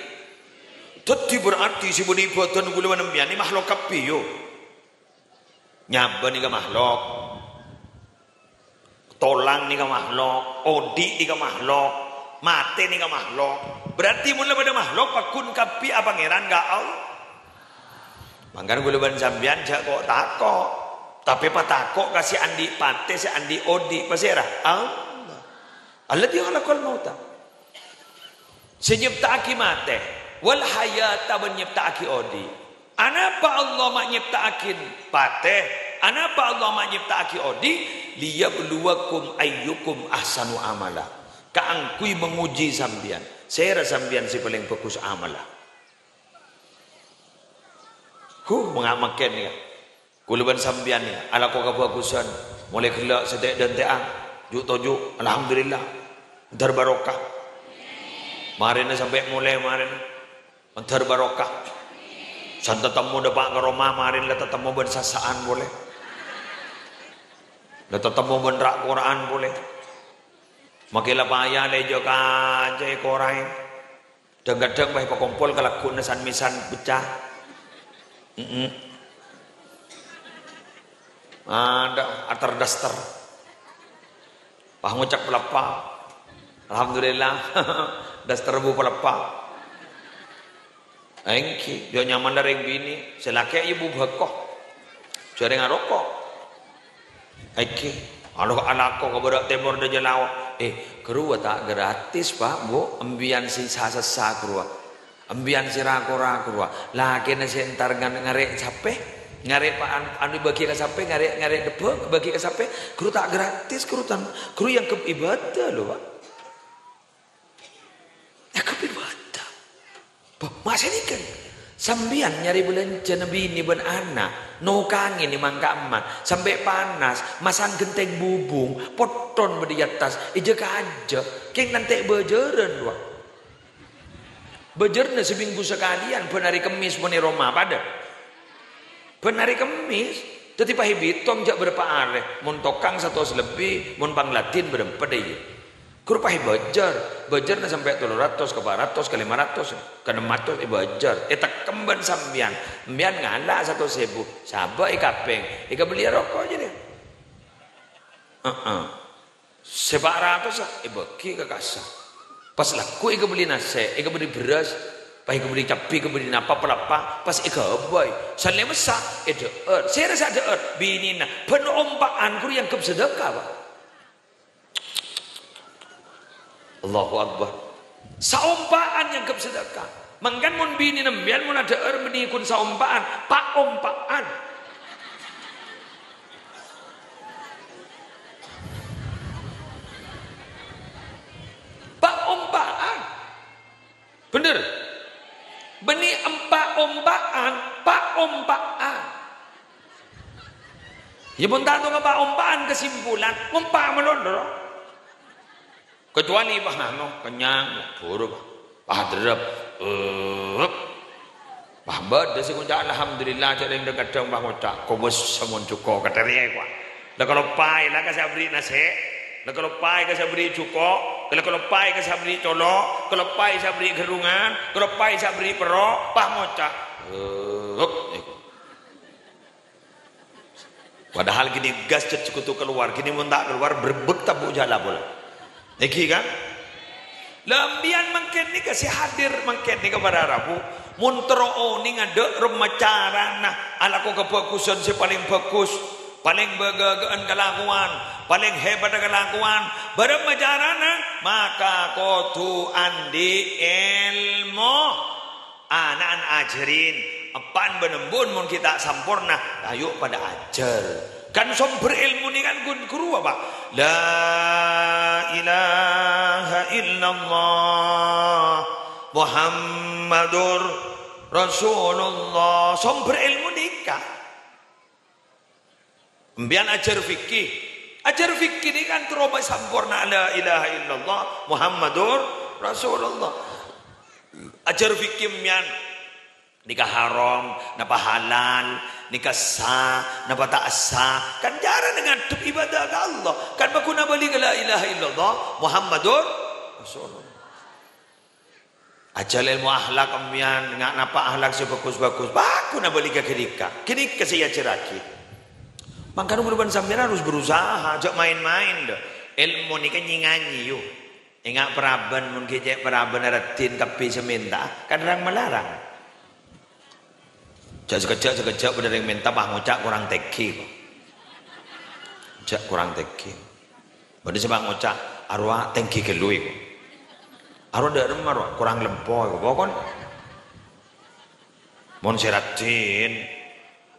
Dhâddhi berarti sè bâdâ è bâdân kaulâ bân sampèyan nè makhlok kabbhi, yo. Nyabâ nèka makhlok. Tolang nèka makhlok, odi' nèka makhlok, matè nèka makhlok. Berarti mon la padâ makhlok, pagghun kabbhi apangèran ka Allah. Mangkana kaulâ bân sampèyan jhâ' ko'-tako', tapè patako' ka sè andi' patè, sè andi' odi', pasèra? Allah. Alladzi khalaqal mauta. Sè nyèpta'aghi matè, wal hayata, bân nyèpta'aghi odi'. Anapa Allah ma' nyèpta'aghi patè? Anapa Allah ma' nyèpta'aghi odi'? Liyabluwakum ayyukum ahsanu amala. Kaangghuy mangoji sampèyan. Sèra sampèyan sè palèng bhâghus amalla? Huh, manga-, mangkèn, ya. Kaulâ bân sampèyan, ya, alako kabhâghusân, molaè ghellâ' satè'-dântè'an, ju'-toju', alhamdulillah. Mandhâr barokah. Marèna sampè' molaè marèna. Mandhâr barokah. San tatemmo dâpa' ka roma marèna la tatemmo bân sassa'an polè. La tatemmo bân ra'-kora'an polè. Makè la paya lè jâ-kajâ èkoraè. Dhâng-kadhâng pas èpakompol kalagghu'na san-mèsan beccah. Mm-mm. Adâ' ater daster. Pas ngoca' paleppa'. Alhamdulillah. Daster bu paleppa'. Èngghi, jhâ' nyaman la rèng binè'. Sè lakè' iyâ bu bhâko. Jhâ' rèng aroko'. Èngghi, alo alako ka bârâ' tèmor dâjâ lao'. Eh, ghâruwa ta' gratis, Pa', Bu'. Empèyan sè sa-, sassa ghâruwa. Empèyan sè ra-kora ghâruwa. Lakèna sè entar ngan-, ngarè' sapè? Ngarè' pa-, an-, anu bâgi ka sapè? Ngarè', ngarè' dhebbhâ bâgi ka sapè? Ghâruwa ta' gratis, ghâruwa tan-, ghâruwa èangghep ibadah, lho, Pa'. Èangghep ibadah. Bâh, ma' sanèka. Sampèyan nyarè bâlânjhâna binè bân ana', nokangè nè mangka emma', sampè' panas, masang ghentèng bubung, potthon bâdâ è attas, èjâ-kajâ, kèng nantè' bâjârân, wa. Bâjârna samènggu sakalèyan, bân arè Kemmès, mon è roma, padâ. Bân arè Kemmès, dhâddhi pas èbitong jhâ' bârâmpa arè, mon tokang satos lebbi, mon pangladin bârâmpa dâ' iyâ. Ghâruwa pas èbâjâr, bâjârna sampè' tello ratos, ka pa' ratos, ka lèma ratos, ka ennem atos èbâjâr, ètekkem bân sampèyan, sampèyan ngala' satos èbu, sabâ' èkapèng, èkabelliyâ roko' jârèya. Heeh. Sè pa' ratossa èbâgi ka kassa. Pas lagghu' èkabelli nasè', èkabelli bherrâs, Pas èkabherri' cabbhi, èkabherri' napa, palappa, pas èghâbây. Salèmessa, èdhâ'âr. Sèra sè adhâ'âr, binèna. Bân ompa'an ghuru èangghep sadhâka, Pak. Allahu Akbar. Saompa'an èangghep sadhâka. Mangkana mon binèna sampèyan mon adhâ'âr bânnè ghun saompa'an, pa-ompa'an. Pa-ompa'an. Bhender. Bânnè empa' ompa'an, pa-ompa'an. Iyâ, mon ta' tao pa-ompa'an, kesimpulan, ompa' malolo. Kecuali, wah, anu, kennyang, buru, wah, derrep, eh, wah, bâdâ sè ngoca', "Alhamdulillah," jhâ' rèng kadhâng, wah, ngoca', "Kobâs, sampon jhuko' katèrè, wah." La kaloppaè la ka sè aberri' nasè', la kaloppaè ka sè aberri' jhuko', la kaloppaè ka sè aberri' colo', kaloppaè sè aberri' ghârrungan, kaloppaè sè aberri' perro', pas ngoca', "Hup." Padahal ghi nèka gas jhât sekutu kalowar, ghi nèka mon ta' kalowar, brebek tabu' jhâlâ polè. Èngghi, kan? Lah, sampèyan mangkèn nèka sè hadir, mangkèn nèka para rabu, mon terro onèng adhâ' remma carana alako kabhâghusân sè palèng bhâghus, palèng bâghâghâ'ân kalakowan, palèng hebat kalakowan, bârâmma carana, maka kodhu andi' èlmo. Ana'na ajhârin, eppa'na bân embu'na mon ghi' ta' samporna, ayo padâ ajhâr. Kan sombher èlmo nèka kan ghun ghuru apa? La ilaha illallah Muhammadur Rasulullah. Sombher èlmo nèka. Sampèyan ajhâr fikih. Ajhâr fikih nèka kan terro samporna la ilaha illallah Muhammadur Rasulullah. Ajhâr fikih sampèyan nèka haram, napa halal, nèka sah, napa ta' sah. Kan carana ngadhep ibadah ka Allah. Kan paggun abâli ka la ilaha illallah Muhammadur Rasulullah. Ajhâr èlmo akhlak sampèyan, nga-, napa akhlak sè bhâghus-bhâghus, paggun abâli ka ghânèka. Ghânèka sè èajhârraghi. Mangkana kaulâ bân sampèyan harus berusaha, jhâ' maèn-maèn, lho. Èlmo nèka nyi-nganyè, yu. Enga' parabân, mon ghi' cè' parabân raddhin kabbhi sè mènta, kan rang-malarang. Jhâ' sakejjhâ', sakejjhâ' bâdâ rèng mènta, pas ngoca' korang tèngghi, kok. Jhâ' korang tèngghi. Bâdâ sè pas ngoca', "Arowa tèngghi ghâllu, kok." Arowa dâ' remma, rowa, korang lempo, kok. Pokon. Mon sè raddhin,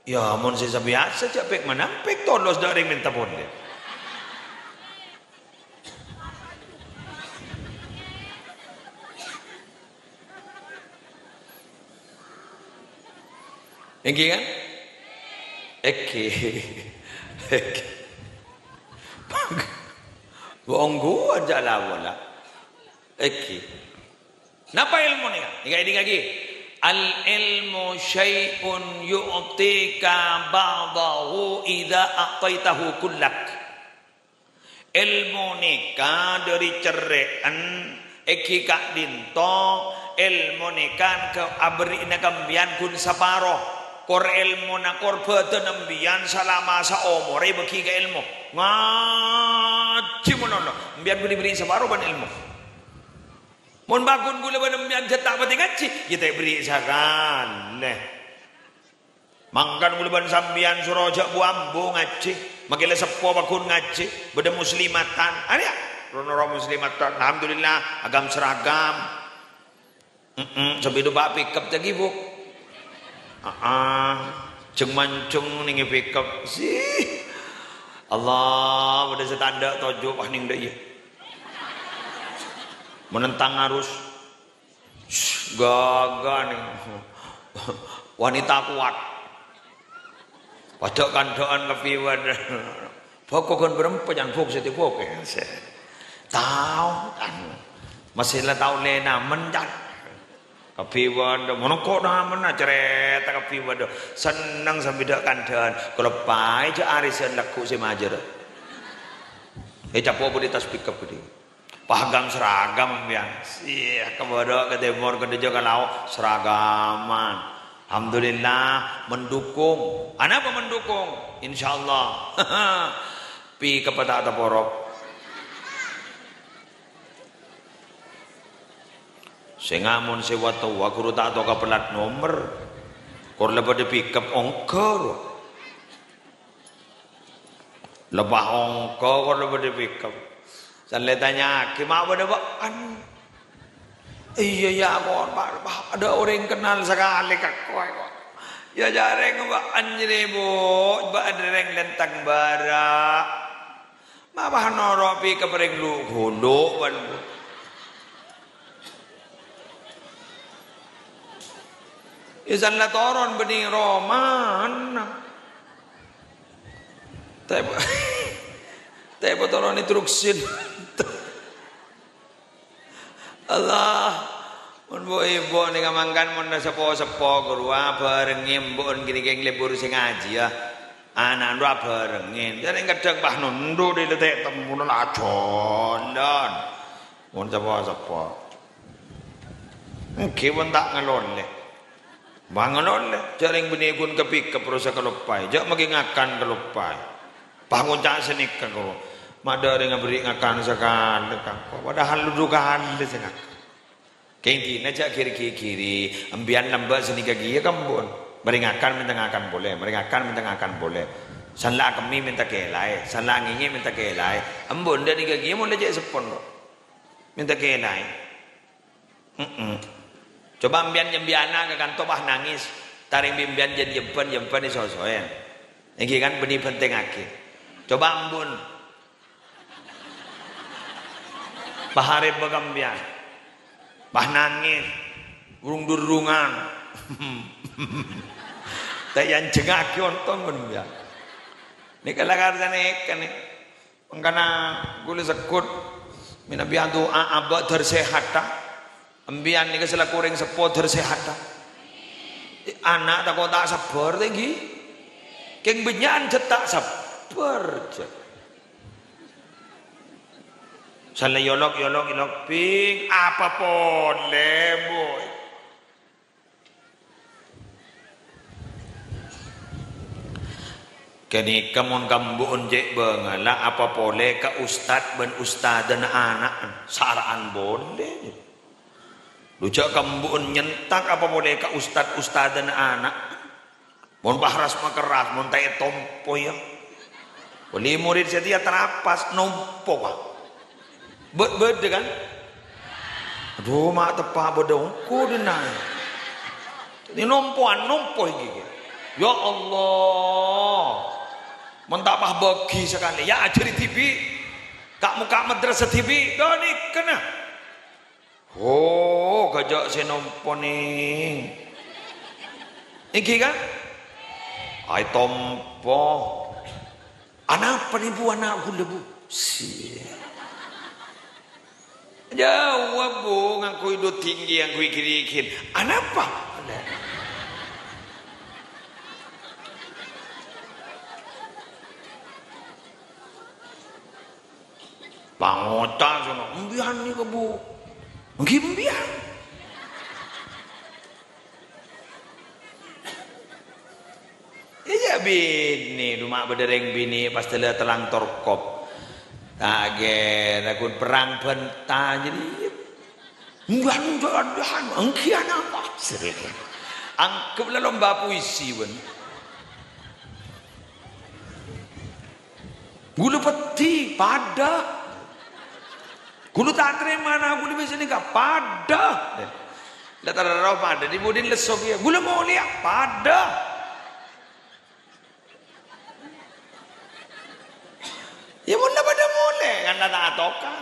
iyâ, mon sè sabiyasa, jhâ' pèk manampèk tolos dâ' rèng mènta polè. Èngghi, kan? Èngghi. Èngghi. Bonggu aja lah, wala. Èngghi. Napa èlmo nèka? Nèka, èdingngaghi. "Al-ilmu syai'un yu'tika ba'dahu idza a'taitahu kullak." Èlmo nèka dâri cerrè'en èngghi ka'dinto, èlmo nèka ka-, aberri'na ka sampèyan ghun saparo. Kor èlmona, kor bâdâna sampèyan salama saomorra èbâghi ka èlmo. Ngajhi malolo, sampèyan bâri'-bâri' saparo bân èlmo. Mon paggun kaulâ bân sampèyan jhâ' ta' patè ngajhi, iyâ ta' èberri' sakalè. Mangkana kaulâ bân sampèyan soro jhâ' bu-ambu ngajhi, makè la seppo paggun ngajhi, bâdâ muslimatan. Arèya, ro-noro muslimatan, alhamdulillah, agam-seragam. Mm-mm, sambi numpa' pickup jâghi, Bu. Aa, jeng-manjeng nèngè pickup. Sih. Allah, bâdâ sè ta' endâ' toju' pas nèng dâ' iyâ. Menentang arus. Shh, gaga nèng. Wanita kuat. Padâ kandhâ'ân kabbhi bâdâ. Bâko ghân bârâmpa can bâk sè tèbâk, ya, sè. Tao, kan. Masih la tao lènamen, can. Kabbhi bâdâ, monongko namen acarèta kabbhi bâdâ. Senneng sambi dâ' kandhâ'ân. Kaloppaè jhâ' arèsan lagghu' sè majârâ. Eh, capo' budi tas pickup budi. Pagam seragam, sampèyan. Iyâ, ka bârâ', ka tèmor, ka dâjâ, ka lao', seragaman. Alhamdulillah, mendukung. Anapa mendukung? Insyaallah. Pi ka pata' taporok. Sènga' mon sè wa-, towa ghuru ta' tao ka plat nomer. Kor la bâdâ pickup ongghâ, ro. Lebah ongghâ kor la bâdâ pickup. San la ètanya'aghi, "Ma' bâdâ bâ'ân?" "Iyâ, yâ, kor, Pak, Pak, adâ' orèng kennal sakalè ka kowe, kor." "Yâ, jhâreng bâ'ân jârèya, Bu, bâ'ân rèng Lenteng Bârâ'." Ma' pas noro' pickup rèng lu-ghulu, bân. Iyâ, san la toron bânnè romana. Tèpo, tèpo toron è truk sin. Allah, mon bu-ibu nèka mangkana mon seppo-seppo ghâruwa bhârengngè embu'en ghâni kèng lebbur sè ngajiyâ. Ana' ndo abhârengngè. Jhâreng kadhâng pas nondo dhi' lè ta' temmona la ajhâlân. Mon seppo-seppo. Èngghi pon ta' ngalolè. Bângon ollè, jhâreng bânnè ghun ka pickup rosa kaloppaè. Jhâ' maghi ngakan kaloppaè. Pas ngoca' sanèka karo, "Ma' dâ' rèng aberri' ngakan sakalè, Kang." Padahal lu du kalè sè ngakan. Kèng dina jhâ' ghir-ghighiri, embiyan lambâ' sanèka kèya kambun. Marè ngakan mènta ngakan polè, marè ngakan mènta ngakan polè. San la akemmè mènta kèlaè, san la ngèngè mènta kèlaè. Embu' dâ' nèka kèya mon la cè' seppon, kok. Mènta kèlaè. Heeh. Coba embiyan nyembi ana' ka kanto, pas nangès. Tarèng bi' embiyan jân jembhân, jembhân èso-soè. Èngghi kan bânnè bhântèngngaghi. Coba embu'en. Pas arèbhâ ka embiyan. Pas nangès. Rung-durungan. Ta' èanjhengngaghi ontong bân embiyan. Nèka la karsa nèka nè. Mangkana ghulâ segghut mènabi adu'a abâ' dâr sehatta. Embiyan nèka salaku orèng seppo dâr sehatta. Ana' tako' ta' sabbhâr, ta' èngghi? Kèng bânnya'an jhât ta' sabbhâr, jhât. San la yolok-yolok, yolok, "Bhing, apa polè, Bu?" Ghânèka mon ka embu'en cè' bângalla, apa polè ka ustad bân ustadana ana', sara'an polè. Lu jhâ' ka embu'en nyentak, apa polè ka ustad-ustadana ana'. Mon pas ras-makerras, mon ta' ètompo, yâ. Wali murid satèya tarapas, nompo, Pak. Bâ-, bâdâ, kan? Adhu, ma' teppa' bâdâ ongghu dinna'. Nè nompowan, nompo èngghi, èngghi. Ya Allah. Mon ta' pas bâgi sakalè, yâ ajhâri dhibi'. Ka'-mokka' madrasah dhibi', ghânèka, nah. Oh, ghâjâ' sè nompo, nè. Èngghi, kan? Aètompo. Anapa, nè, Bu, ana' ghulâ, Bu? Si. Jâwâb, Bu, ngangghuy dhu-tinggi, ngangghuy ghi-righin. Anapa? Pangoca' sono, "Embiyan nèka, Bu." "Èngghi embiyan." Iyâ, binè, dhu ma' bâdâ rèng binè pas dâlâ tellang torkop. Ta' kèra ghun perrang bânta jârèya. "Embiyan, embiyan, embiyan, èngghi anapa?" Anggep la lomba puisi, bân. Ghulâ peddhi, padâ. Ghulâ ta' tarèma ana' ghulâ bisa nèka, padâ. La terro padâ, dhi-budhi lesso kèya. Ghulâ molèya, padâ. Yâ, mon la padâ molè, kan la ta' atokar.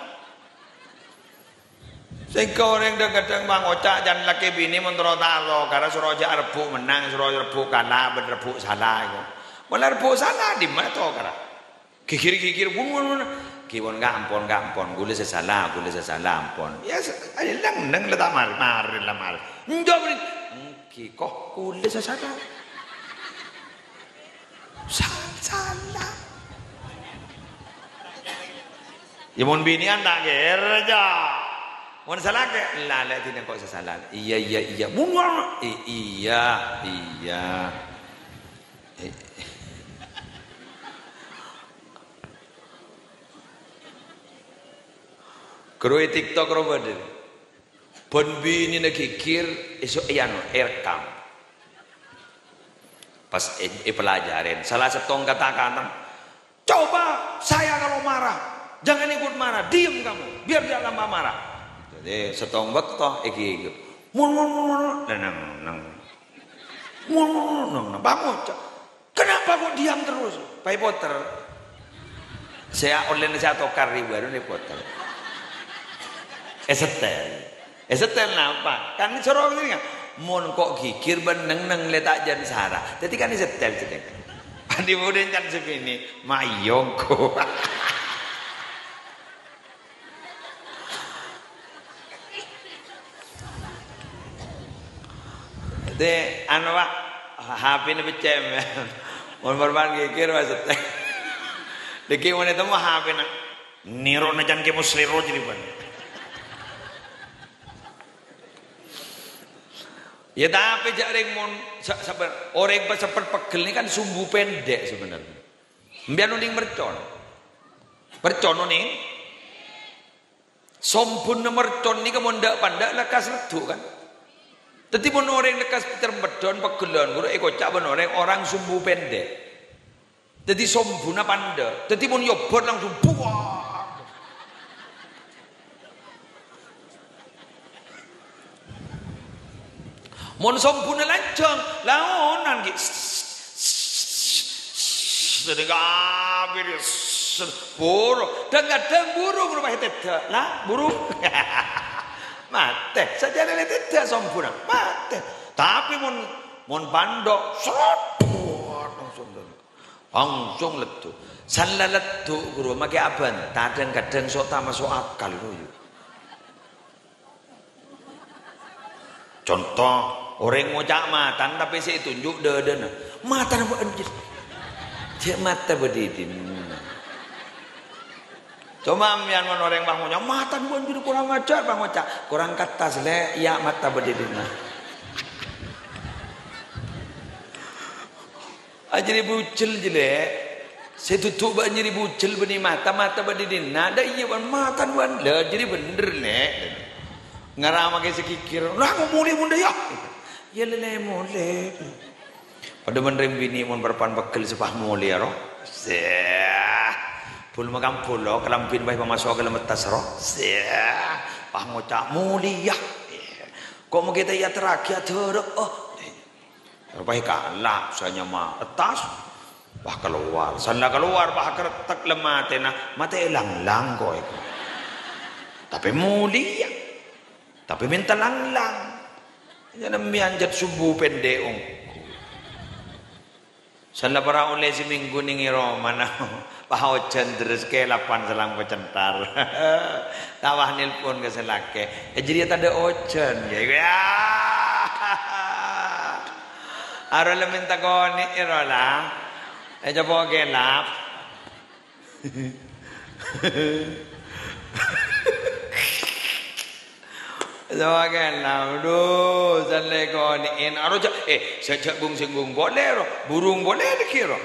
Sèngko' orèng dhâng-kadhâng pangoca' can lakè binè mon terro ta' atokara, soro jhâ' arebbhu' mennang, soro arebbhu' kala, bân arebbhu' sala, èko. Mon la arebbhu' sala, dimma atokara? Ghighir-ghighir, bun, bun, bun. Ghi, pon, Ka', ampon, Ka', ampon. Ghulâ sè sala, ghulâ sè sala, ampon. Yâ, sè, ayo, neng, neng, la ta' marè, marè, la marè. Enjâ', bun. Èngghi, ko', ghulâ sè sala. Sal-, sala. Yâ, mon binèyan ta' kèra, jâ. Mon salakè, la, la, dinna ko' sè sala. Iyâ, iyâ, iyâ. Bun, bun. I-, iyâ, iyâ. Ghuru è TikTok ro bâdâ. Bân binèna ghighir, èso' èano, èrekkam. Pas è-, èpelajarin, sala sèttong kata-kata, "Coba saya kalau marah, jangan ikut marah, diem kamu, biar dia tambah marah." Jadi, sèttong bâkto èghighir. Mon, mon, mon, mon, nang, nang, nang. Mon, mon, mon, nang, nang. Bangun, Cak. "Kenapa kok diam terus?" Pas èpoter. Sè a-, ollèna sè atokar rè bâru èpoter. Èsetel. Èsetel napa? Kan soro ngènè, mon kok ghighir bân neng-neng lè ta' jân sara. Dhâddhi kan èsetel jhâ' nèka. Andi' budhina can sè binè, maèyong ko. Dhâddhi, anu, Pak, H P-na peccè', mon bârâmpan ghighir, maksudnya. Dhâggi' mon ètemmo H P-na. Nèrona can kè moslèro jârèya, Pak. Ya, tapè jhâ' rèng mon sa-, sabbhân orèng pa-, seppet pegghel nèka kan sumbu pendek sebenarnya. Sampèyan onèng mercon. Mercon onèng? Sombuna mercon nèka mon dâ'-pandâ' lekkas leddhu', kan? Dhâddhi, mon orèng lekkas terpedhon pegghellân, ghuru èkoca' bân orèng, orang sumbu pendek. Dhâddhi, sombuna pandâ'. Dhâddhi, mon nyobât langsung, buwâ! Mon sombuna lanjhâng, laonan ghi'. Dhâddhi kabir, buru. Dhâng-kadhâng buru, buru pas ètèdhâ'. Lah, buru. Matè. Sajâna lè tèdhâ' sombuna. Matè. Tapè mon, mon pandâ', srot. Langsung leddhu'. Sala leddhu', ghuru, makè abânta, dhâng-kadhâng so' ta' maso' akal, ghuru. Conto, orèng ngoca' matan tapè sè ètonjhu' dâdâna. Matan apa anjir? Cè' mata bâdâ è dinna. Coma sampèyan mon orèng pas ngoca', "Matan apa anjir, kurang ajar," pas ngoca', "Kurang kattas, Lè', iyâ mata bâdâ è dinna." Ah, jârèya bujel, jâ, Lè'. Sè dudu bâ'na jârèya bujel bânnè mata, mata bâdâ è dinna. Dâ' iyâ, bân matan, bân. Lah, jârèya bhendher, Lè'. Ngara makè sè ghighir. Lah, kok molè mon dâ' iyâ? Iyâ, Lè', Lè', molè. Padâ bân rèng binè' mon bârâmpan pegghel sè pas molè, ro. Sèh. Bul makam bolo, kalambhina pas pamaso' ka dâlem attas, ro. Sèh. Pas ngoca', "Molè, yâ." Kok makè ta' èyaterraghi adhârâ, oh. Pas èkala', sè nyama attas, pas kalowar. Sala kalowar, pas akerettek lem atèna, matè èlang-lang kok èko. Tapè molè, yâ. Tapè mènta lang-lang. Yâ, sampèyan jhât sumbu pendek ongghu. Sala para ollè sèmènggu nèng è romana. Pas ojhân terros kèlapan selang pacentar. Ta' pas nelpon ka sè lakè'. Eh, jârèya tadâ' ojhân, yâ. Aro la mènta konè' ro la. Eh, coba kèlap. Coba kèlap, dhu, sala konè'è. Aro jhâ', eh, sè jhâ' gung-sènggung polè ro. Burung polè lagi ro.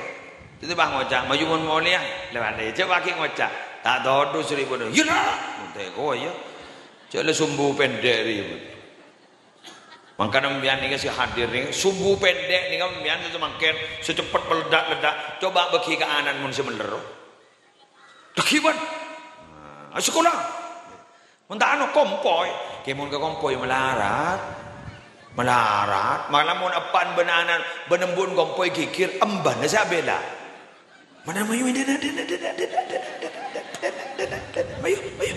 Dhâddhi pas ngoca', "Mayu mon molèya." Lewat aja, jhâ' paghi' ngoca', "Ta' todus rè bâdâ." "Iyâ, la." Entè' kowa, yâ. Jhâ' la sumbu pendek rè. Mangkana sampèyan nèka sè hadir nèka, sumbu pendek nèka sampèyan sè samangkèn, sè cepet meledak-ledak. Coba bâghi ka ana'na mon sè mellèr. Dâghi, bân. Nah, sakola. Mon ta' anu, kompoy. Kè mon ka kompoy malarat. Malarat. Mala mon eppa'na bân ana'na, bân embu'na kompoy ghighir, embhâna sè abhilâ. Mana mayu, mayu, mayu.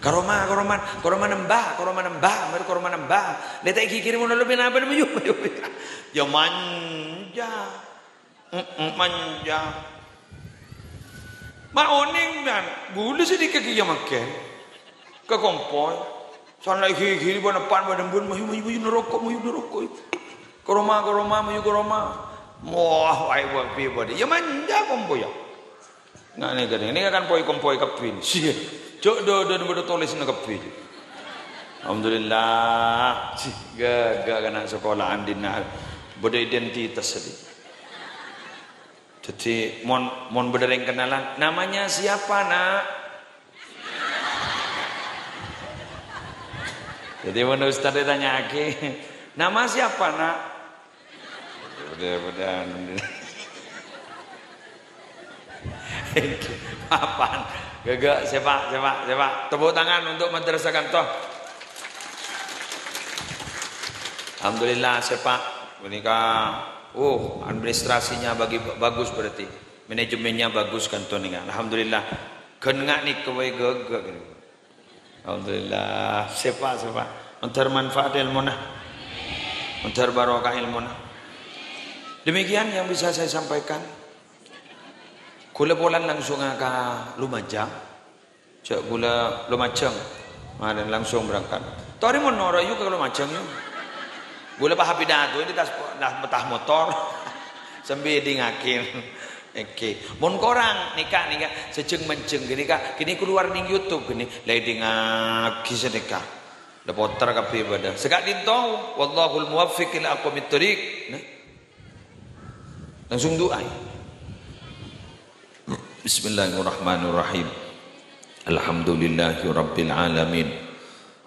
Ka roma, ka roma, ka roma nembhâ, ka roma nembhâ, mari ka roma nembhâ. Lè' ta' ghighir mon lo pènapa, mayu, mayu, mayu. Yâ manja. Mm-mm, manja. Ma' onèng, man. Ghulâ sè dikaghi yâ mangkèn. Ka kompoy. San la ghi-ghi bân eppa'na bân embu'na, mayu, mayu, mayu, naroko', mayu, naroko'. Ka roma, ka roma, mayu ka roma. Wah, wae, wah, piye bâdâ. Yâ manja kompoy yâ. Nah, nèka, nèka, nèka kan poy-kompoy kabbhi nè. Siye. Jhâ' dâdâna bâdâ tolèsanna kabbhi. Alhamdulillah. Sih, ghâ-, ghâ-, kana' sakola andi'na bâdâ identitas tadi. Dhâddhi, mon, mon bâdâ rèng kennalan, "Namanya siapa, Nak?" Jadi, mon ustad ètanya'aghi, "Nama siapa, Nak?" Mudah-mudahan. Apaan? Ghâghâ, sèpa', sèpa', sèpa'. Tepuk tangan untuk Madrasah Kanto. Alhamdulillah, sèpa'. Menika, uh, administrasinya bagi, bagus berarti. Manajemennya bagus Kanto nèka. Alhamdulillah. Ghân nga' nèka bhâi ghâghâ. Alhamdulillah. Sèpa', sèpa'. Mandhâr manfaat èlmona. Mandhâr barokah èlmona. Demikian yang bisa saya sampaikan. Ghulâ polana langsung ka Lumajang. Jhâ' ghulâ Lumajang. Marèn langsung berangkat. Torè mon noro' yu ka Lumajang yu. Ghulâ pas pidato ini tas, tas, tas motor. Sambi èdingngaghi. Èngghi. Mon korang, nèka, nèka, sè jhâng-manjhâng ghânèka, ghânèka kalowar neng YouTube ghânèka, la èdingngaghi sanèka. La potèr kabbhi padâ. Sè ka'dinto, wallahul muwaffiq ila aqwamit thoriq. Nah. Langsung du'a. Bismillahirrahmanirrahim. Alhamdulillahirabbil alamin.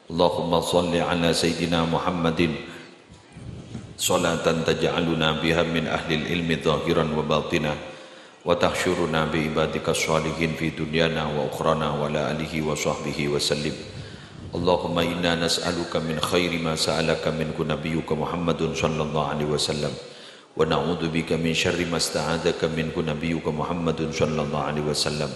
Allahumma shalli ala sayyidina Muhammadin. Salatan taj'aluna biha min ahlil ilmi zahiran wa batina, wa tahsyuruna bi ibadika shalihin fi dunyana wa ukhrana wa ala alihi wa sahbihi wa sallim. Allahumma inna nas'aluka min khairi ma sa'alaka minhu nabiyyuka Muhammadun sallallahu alaihi wasallam, wa na'udzubika min syarri ma sta'adzaka minhu nabiyyuka Muhammadun sallallahu alaihi wasallam.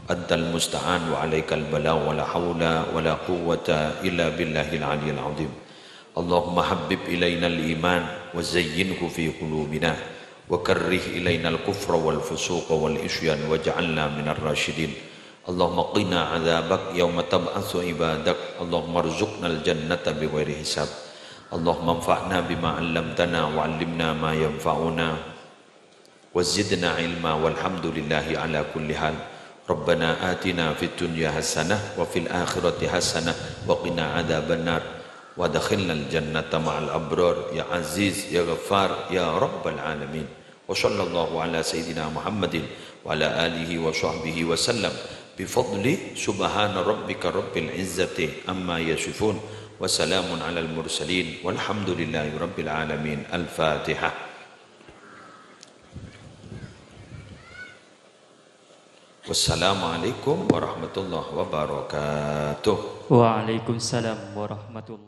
Antal musta'an wa alaikal balagh wa la haula wa la quwwata illa billahil aliyyil azim. Allahumma habbib ilainal iman wa zayyinhu fi qulubina wa karrih ilainal kufra wal fusuqa wal isyan waj'alna minar rasyidin. Allahumma qina adzabak yauma tab'atsu ibadak. Allahumma rzuqnal jannata bighairi hisab. Allahumma anfa'na bima 'allamtana wa 'allimna ma yanfa'una. Wa zidna ilma, walhamdulillahi ala kulli hal. Rabbana atina fid dunya hasanah wa fil akhirati hasanah wa qina adzabannar. Wa adkhilnal jannata ma'al abrar, ya Aziz, ya Ghaffar, ya Rabbal alamin. Wa sallallahu ala sayyidina Muhammadin wa ala alihi wa sahbihi wa sallam. Bi fadli subhana rabbika rabbil izzati amma yasifun. Wa salamun alal mursalin. Walhamdulillahi rabbil alamin. Al-Fatihah. Wassalamualaikum warahmatullahi wabarakatuh. Waalaikumsalam warahmatullahi